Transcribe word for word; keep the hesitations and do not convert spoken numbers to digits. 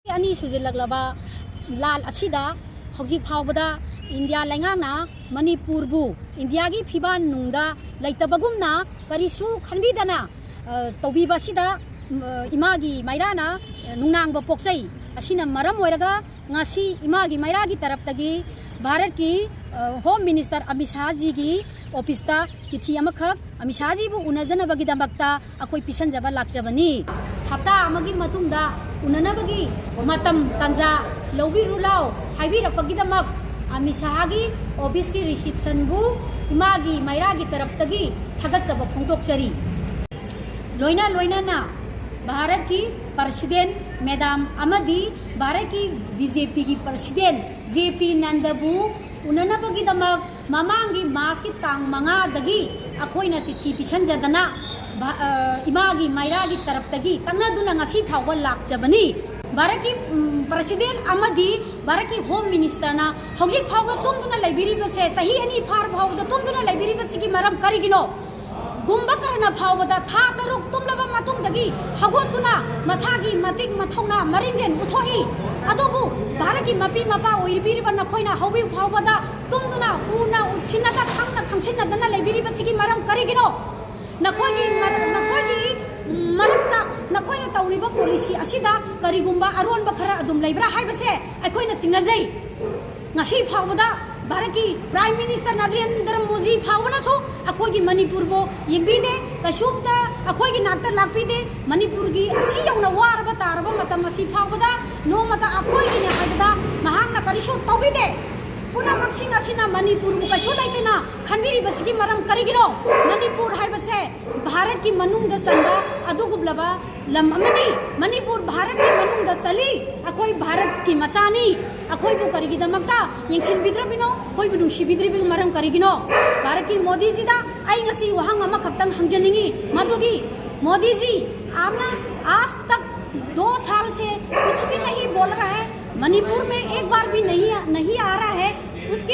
ꯑꯅꯤ ꯁꯨꯖꯤꯜꯂꯛꯂꯕ ꯂꯥꯜ ꯑꯁꯤꯗ ꯍꯧꯖꯤꯛ ꯐꯥꯎꯕꯗ ꯏꯟꯗꯤꯌꯥ ꯂꯩꯉꯥꯛꯅ ꯃꯅꯤꯄꯨꯔꯕꯨ ꯏꯟꯗꯤꯌꯥꯒꯤ ꯐꯤꯕꯥꯟ ꯅꯨꯡꯗ ꯂꯩꯇꯕꯒꯨꯝꯅ ꯀꯔꯤꯁꯨ ꯈꯟꯕꯤꯗꯅ, ꯑ, ꯇꯧꯕꯤꯕ ꯑꯁꯤꯗ, ꯎꯝ, ꯑ, ꯏꯃꯥꯒꯤ ꯃꯩꯔꯥꯅ, ꯑ, ꯅꯨꯡꯅꯥꯡꯕ ꯄꯣꯛꯆꯩ꯫ ꯑꯁꯤꯅ ꯃꯔꯝ ꯑꯣꯏꯔꯒ ꯉꯁꯤ ꯏꯃꯥꯒꯤ ꯃꯩꯔꯥꯒꯤ ꯇꯔꯞꯇꯒꯤ ꯚꯥꯔꯠꯀꯤ, ꯑ, ꯍꯣꯝ ꯃꯤꯅꯤꯁꯇꯔ ꯑꯃꯤꯠ ꯁꯥꯍꯖꯤꯒꯤ ꯑꯣꯐꯤꯁꯇ ꯆꯤꯊꯤ ꯑꯃꯈꯛ ꯑꯃꯤꯠ ꯁꯥꯍꯖꯤꯕꯨ ꯎꯅꯖꯅꯕꯒꯤꯗꯃꯛꯇ ꯑꯩꯈꯣꯏ ꯄꯤꯁꯟꯖꯕ ꯂꯥꯛꯆꯕꯅꯤ꯫ ꯍꯞꯇꯥ ꯑꯃꯒꯤ ꯃꯇꯨꯡꯗ ꯎꯅꯅꯕꯒꯤ ꯃꯇꯝ ꯇꯥꯟꯖꯥ ꯂꯧꯕꯤꯔꯨ ꯂꯥꯎ ꯍꯥꯏꯕꯤꯔꯛꯄꯒꯤꯗꯃꯛ ꯑꯃꯤꯠ ꯁꯥꯍꯒꯤ ꯑꯣꯐꯤꯁꯀꯤ ꯔꯤꯁꯤꯞꯁꯟꯕꯨ ꯏꯃꯥꯒꯤ ꯃꯩꯔꯥꯒꯤ ꯇꯔꯞꯇꯒꯤ ꯊꯥꯒꯠꯆꯕ ꯐꯣꯡꯗꯣꯛꯆꯔꯤ꯫ ꯂꯣꯏꯅ ꯂꯣꯏꯅꯅ ꯚꯥꯔꯠꯀꯤ ꯄ꯭ꯔꯁꯤꯗꯦꯟ ꯃꯦꯗꯥꯝ ꯑꯃꯗꯤ ꯚꯥꯔꯠꯀꯤ ꯕꯤ ꯖꯦ ꯄꯤꯒꯤ ꯄ꯭ꯔꯁꯤꯗꯦꯟ ꯖꯦ ꯄꯤ ꯅꯟꯗꯕꯨ ꯎꯅꯅꯕꯒꯤꯗꯃꯛ ꯃꯃꯥꯡꯒꯤ ꯃꯥꯔꯆꯀꯤ ꯇꯥꯡ ꯃꯉꯥꯗꯒꯤ ꯑꯩꯈꯣꯏꯅ ꯆꯤꯊꯤ ꯄꯤꯁꯟꯖꯗꯅ ꯚꯥ-, ꯑ, ꯏꯃꯥꯒꯤ ꯃꯩꯔꯥꯒꯤ ꯇꯔꯞꯇꯒꯤ ꯇꯛꯅꯗꯨꯅ ꯉꯁꯤ ꯐꯥꯎꯕ ꯂꯥꯛꯆꯕꯅꯤ꯫ ꯚꯥꯔꯠꯀꯤ, ꯎꯝ, ꯄ꯭ꯔꯁꯤꯗꯦꯟ ꯑꯃꯗꯤ ꯚꯥꯔꯠꯀꯤ ꯍꯣꯝ ꯃꯤꯅꯤꯁꯇꯔꯅ ꯍꯧꯖꯤꯛ ꯐꯥꯎꯕ ꯇꯨꯝꯗꯨꯅ ꯂꯩꯕꯤꯔꯤꯕꯁꯦ, ꯆꯍꯤ ꯑꯅꯤ ꯐꯥꯔ ꯐꯥꯎꯕꯗ ꯇꯨꯝꯗꯨꯅ ꯂꯩꯕꯤꯔꯤꯕꯁꯤꯒꯤ ꯃꯔꯝ ꯀꯔꯤꯒꯤꯅꯣ? ꯀꯨꯝꯚꯀꯔꯅ ꯐꯥꯎꯕꯗ ꯊꯥ ꯇꯔꯨꯛ ꯇꯨꯝꯂꯕ ꯃꯇꯨꯡꯗꯒꯤ ꯍꯧꯒꯠꯇꯨꯅ ꯃꯁꯥꯒꯤ ꯃꯇꯤꯛ ꯃꯊꯧꯅꯥ ꯃꯔꯤꯟꯖꯦꯟ ꯎꯠꯊꯣꯛꯏ꯫ ꯑꯗꯨꯕꯨ ꯚꯥꯔꯠꯀꯤ ꯃꯄꯤ ꯃꯄꯥ ꯑꯣꯏꯕꯤꯔꯤꯕ ꯅꯈꯣꯏꯅ ꯍꯧꯖꯤꯛ ꯐꯥꯎꯕꯗ ꯇꯨꯝꯗꯨꯅ ꯎꯅ ꯎꯠꯁꯤꯟꯅꯗ ꯈꯪꯅ ꯈꯪꯁꯤꯟꯅꯗꯅ ꯂꯩꯕꯤꯔꯤꯕꯁꯤꯒꯤ ꯃꯔꯝ ꯀꯔꯤꯒꯤꯅꯣ? ꯅꯈꯣꯏꯒꯤ ꯃꯔ-, ꯅꯈꯣꯏꯒꯤ ꯃꯔꯛꯇ ꯅꯈꯣꯏꯅ ꯇꯧꯔꯤꯕ ꯄꯣꯂꯤꯁꯤ ꯑꯁꯤꯗ ꯀꯔꯤꯒꯨꯝꯕ ꯑꯔꯣꯟꯕ ꯈꯔ ꯑꯗꯨꯝ ꯂꯩꯕ꯭ꯔꯥ ꯍꯥꯏꯕꯁꯦ ꯑꯩꯈꯣꯏꯅ ꯆꯤꯡꯅꯖꯩ꯫ ꯉꯁꯤ ꯐꯥꯎꯕꯗ ꯚꯥꯔꯠꯀꯤ ꯄ꯭ꯔꯥꯏꯝ ꯃꯤꯅꯤꯁꯇꯔ ꯅꯔꯦꯟꯗ꯭ꯔ ꯃꯣꯗꯤ ꯐꯥꯎꯕꯅꯁꯨ ꯑꯩꯈꯣꯏꯒꯤ ꯃꯅꯤꯄꯨꯔꯕꯨ ꯌꯦꯡꯕꯤꯗꯦ꯫ ꯀꯩꯁꯨꯝꯇ ꯑꯩꯈꯣꯏꯒꯤ ꯅꯥꯛꯇ ꯂꯥꯛꯄꯤꯗꯦ꯫ ꯃꯅꯤꯄꯨꯔꯒꯤ ꯑꯁꯤ ꯌꯧꯅ ꯋꯥꯔꯕ ꯇꯥꯔꯕ ꯃꯇꯝ ꯑꯁꯤ ꯐꯥꯎꯕꯗ ꯅꯣꯡꯃꯇ ꯑꯩꯈꯣꯏꯒꯤꯅꯦ ꯍꯥꯏꯕꯗ ꯃꯍꯥꯛꯅ ꯀꯔꯤꯁꯨ ꯇꯧꯕꯤꯗꯦ꯫ ꯄꯨꯝꯅꯃꯛꯁꯤꯡ ꯑꯁꯤꯅ ꯃꯅꯤꯄꯨꯔꯕꯨ ꯀꯩꯁꯨ ꯂꯩꯇꯅ ꯈꯟꯕꯤꯔꯤꯕꯁꯤꯒꯤ ꯃꯔꯝ ꯀꯔꯤꯒꯤꯅꯣ? ꯃꯅꯤꯄꯨꯔ ꯍꯥꯏꯕꯁꯦ ꯚꯥꯔꯠꯀꯤ ꯃꯅꯨꯡꯗ ꯆꯟꯕ ꯑꯗꯨꯒꯨꯝꯂꯕ ꯂꯝ ꯑꯃꯅꯤ꯫ ꯃꯅꯤꯄꯨꯔ ꯚꯥꯔꯠꯀꯤ ꯃꯅꯨꯡꯗ ꯆꯜꯂꯤ꯫ ꯑꯩꯈꯣꯏ ꯚꯥꯔꯠꯀꯤ ꯃꯆꯥꯅꯤ꯫ ꯑꯩꯈꯣꯏꯕꯨ ꯀꯔꯤꯒꯤꯗꯃꯛꯇ ꯌꯦꯡꯁꯤꯟꯕꯤꯗ꯭ꯔꯕꯤꯅꯣ? ꯑꯩꯈꯣꯏꯕꯨ ꯅꯨꯡꯁꯤꯕꯤꯗ꯭ꯔꯤꯕꯒꯤ ꯃꯔꯝ ꯀꯔꯤꯒꯤꯅꯣ? ꯚꯥꯔꯠꯀꯤ ꯃꯣꯗꯤꯖꯤꯗ ꯑꯩ ꯉꯁꯤ ꯋꯥꯍꯪ ꯑꯃꯈꯛꯇꯪ ꯍꯪꯖꯅꯤꯡꯉꯤ, ꯃꯗꯨꯗꯤ, मोदी जी, आपने आज तक दो साल से कुछ भी नहीं बोल रहा है, मणिपुर में एक बार भी नहीं, नहीं आ रहा है, उसकी